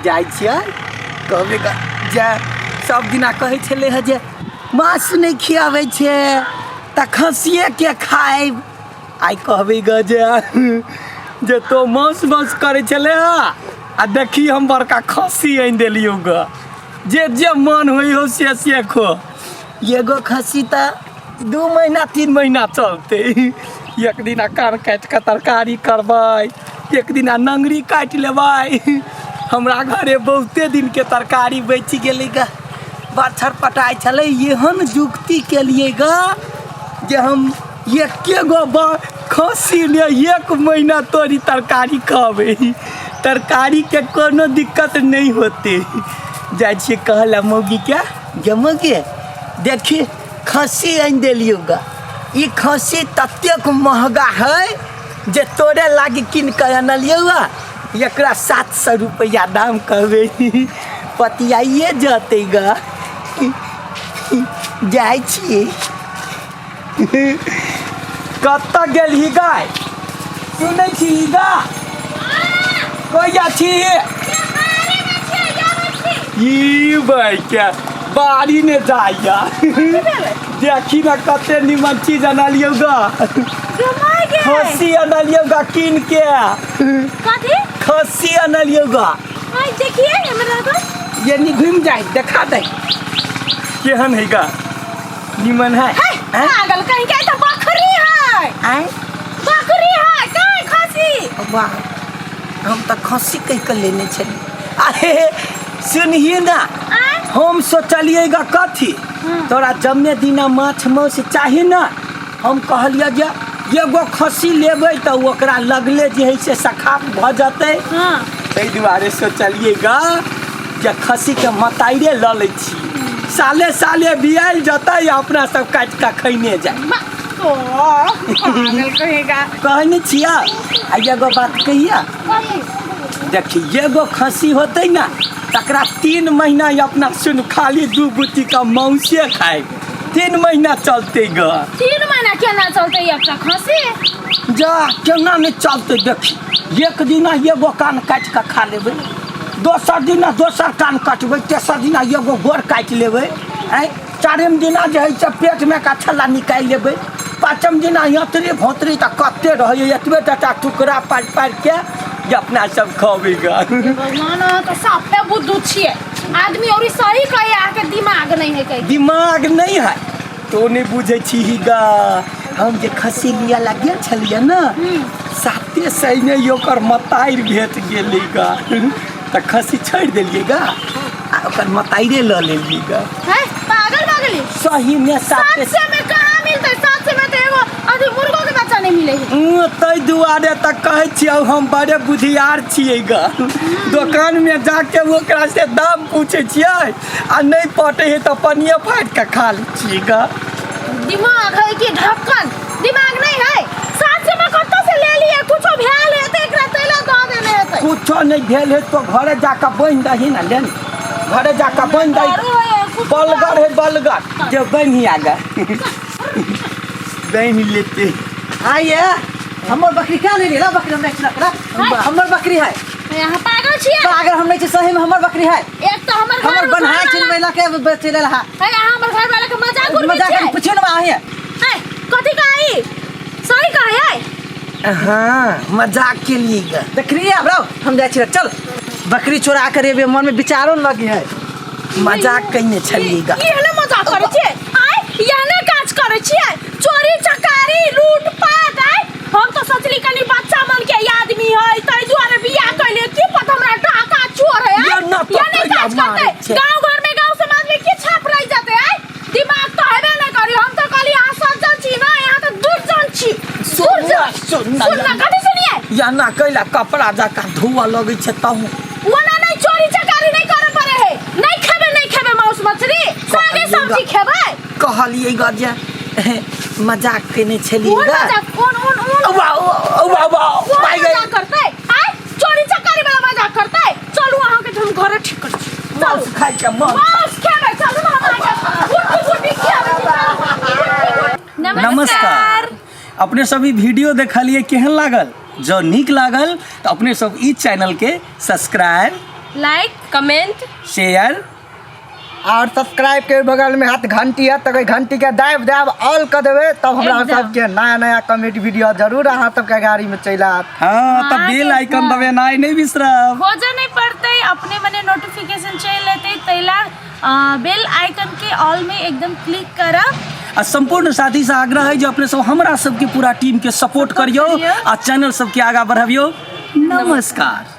जाइ छियै कहबै जे सब दिना कहै छलै हँ जे माछ नहि खियाबै छै तऽ खस्सिएके खायब। आइ कहबै ग जे जे तो मांस मांस करै छलै हँ आ देखी हम बड़का खस्सी आनि देलियौ ग, जे जे मन होइ हो से से खो। एगो खस्सी तऽ 2 महीना 3 महीना चलतै। एक दिना कान काटि कऽ तरकारी करबै, एक दिना नंगरी काटि लेबै। हमरा घरे बहुते दिनके तरकारी बचि गेलै ग, बड़ छटपटाइ छलै। एहन जुगती केलियै ग जे हम एके गो खस्सी ने 1 महीना तोरी तरकारी खबै, तरकारीके कोनो दिक्कत नहि होतै। जाइ छियै कहला मौगीके, गे मौगी देखी खस्सी आनि देलियौ ग, ई खस्सी ततेक महगा है जे तोरे लागी कीन कऽ अनलियौ हँ, एकरा 700 रुपैआ दाम कहबै, पतियाइए जतै ग। जाइ छियै। कतऽ गेलही गाय? सुनै छी गा कहिया छी ई बैके बाड़ी ने जाइया, देखी ने कते निमन चीज अनलियौ ग, खस्सी अनलियौ ग कीन के। कथी खस्सी अनलियौ ग? हाय देखिए हमरा तो ये नी घूम जाए देखा दे केहन है ग, निमन है? है पागल कहीं के तो बकरी है। आय बकरी है कहीं खसी? वाह, हम तऽ खस्सी कहि कऽ लेने छली। अरे सुनही ना, हम सोचलिए ग कथी तोरा जम्मे दिना माछ मांस चाही ना, हम कहलिए जे एगो खस्सी लेबै तऽ ओकरा लगले जे है से सखाप भऽ जेतै। ताहि दुआरे सोचलिए ग जे खस्सीके मताइरे लऽ लै छी, साले साले बियाइल जेतै आ अपना सब काटि कऽ खैने जाय। पागल कहेगा। कहै नहि छियै? आ एगो बात कहिया देखी, एगो खस्सी होतै ने तकरा 3 महीना अपना सुन खाली 2 बुटी का मांसे खाए, 3 महीना चलते ग। 3 महीना केना चलते एकटा खस्सी? जा केना नहि चलते, देखी एक दिना एगो कान काटि कऽ खा लेबै, दोसर दिना दोसर कान कटबै, तेसर दिना एगो गोड़ काटि लेबै, आँय चारिम दिना जे है से पेटमे का छल्ला निकालि लेबै, पाँचम दिना यतरी भोतरी तऽ कते रहैए एतबे टटा टुकड़ा पारि पारि के जे अपना सब खबै ग। भगवान अहाँ तऽ साफे बुद्धू छियै आदमी, और सही कहे अहाँके दिमाग नहीं है कहीं। दिमाग नहीं है तो नहीं बुझै छी ग। हम जे खस्सी लिअ ला गेल छलियै ने, 700 ने ओकर मतारि भेट गेलै ग, तऽ खस्सी छोड़ि देलियै ग आ ओकर मताइरे लऽ लेलियै ग। है पागल पागली सही में सात सौ में कहाँ मिलते? 700 में तो एगो अथी मुर्गो के बच्चा नहीं मिले है। ताहि दुआरे तऽ कहै छियै हम बड़े बुधियार छियै ग, दोकान में जाके ओकरा से दाम पूछै छियै आ नहीं पटै है तऽ पनिये फाटि कऽ खा लै छियै ग। दिमाग है कि ढक्कन? दिमाग नहीं है। 700 में कत्तो से ले लिए? कुछो भेल है तो एकरा तैला दऽ देने हेतै। कुछो नहीं भेल है तो घरे जाके बान्हि दही ने, ले घरे जाके बान्हि दही। बलगर है बलगर जो बान्हि आगे बान्हि लेते। आइए हमर बकरी क्या ले ला, बकरी हम नहीं रखना, हमर बकरी है। यहाँ पागल छियै? पागल हम नहीं छी, सही में हमर बकरी है। एक तो हमर हमर बन्हाई छिन महिला के बेचे ले रहा है, यहाँ हमर घर वाला के मजाक उड़बै मजाक छियै। पूछियो ना आइए। ए कथी कहई? सही कहै है? हाँ मजाक के लिए ग। देख रही है ब्रो, हम जाइ छी, चल बकरी चोरा कर एबे, मन में विचारो न लगी है। मजाक कइने छलियै ग। ई हले मजाक करै छियै? आय यहने काज करै छियै, चोरी चकारी लूटपाट। आय हम तो सोचली कनी बच्चा मन के आदमी है तै दुआरे बियाह कैले, की पता हमरा डाका चोर है। ये ना तो ये नहीं कैला काज मारै करते छै। गांव घर में गांव समाज में की छाप रह जाते? आय दिमाग तो हेबे नहीं करी। हम तो कहली अहाँ सज्जन छी ना, यहाँ तो दुर्जन छी। दुर्जन सुन ना, सुन ना, कथी सुनिए? या ना कैला कपड़ा जका धोआ लगै छै तहु ओना नहीं चोरी चकारी नहीं करे पड़े है, नहीं खेबे, नहीं खेबे मांस मछली, सागे सब्जी खेबे। कहलियै ग जे मजाक केने छलियै कोन ग। मजाक? कोन उन उन वाह वाह वाह कोन भाई गई। मजाक करते? आय चोरी चकारी वाला मजाक करते? चलू अहाँ के हम घरे ठीक कर छी। चलू मांस खाइ के मन। मांस खेबे, चलू ना हम अहाँके गुड्डी गुड्डी खियाबै छी। नमस्कार। अपने सब ई वीडियो देखलिए केहन लागल? जँ नीक लागल तऽ अपने सब ई चैनल के सब्सक्राइब, लाइक, कमेंट, शेयर और सब्सक्राइब के बगल में हाथ घंटी है तो घंटी के दाबि दाबि ऑल कर देबै, तब हमरा एकदम। सबके नया नया कॉमेडी वीडियो जरूर अहाँ सबके गाड़ी में चलि आयत। हाँ, तऽ अहाँके बेल आइकन हाँ। दबेनाइ नहि बिसरब। खोजऽ नहि पड़तै, अपने मने नोटिफिकेशन चलि एतै, ताहि बेल आइकन के ऑल में एकदम क्लिक करब। आ सम्पूर्ण साथी से आग्रह है जे अपने सब हमरा सबके पूरा टीम के सपोर्ट करियौ करियौ। आ चैनल सबके आगाँ बढ़बियौ। नमस्कार।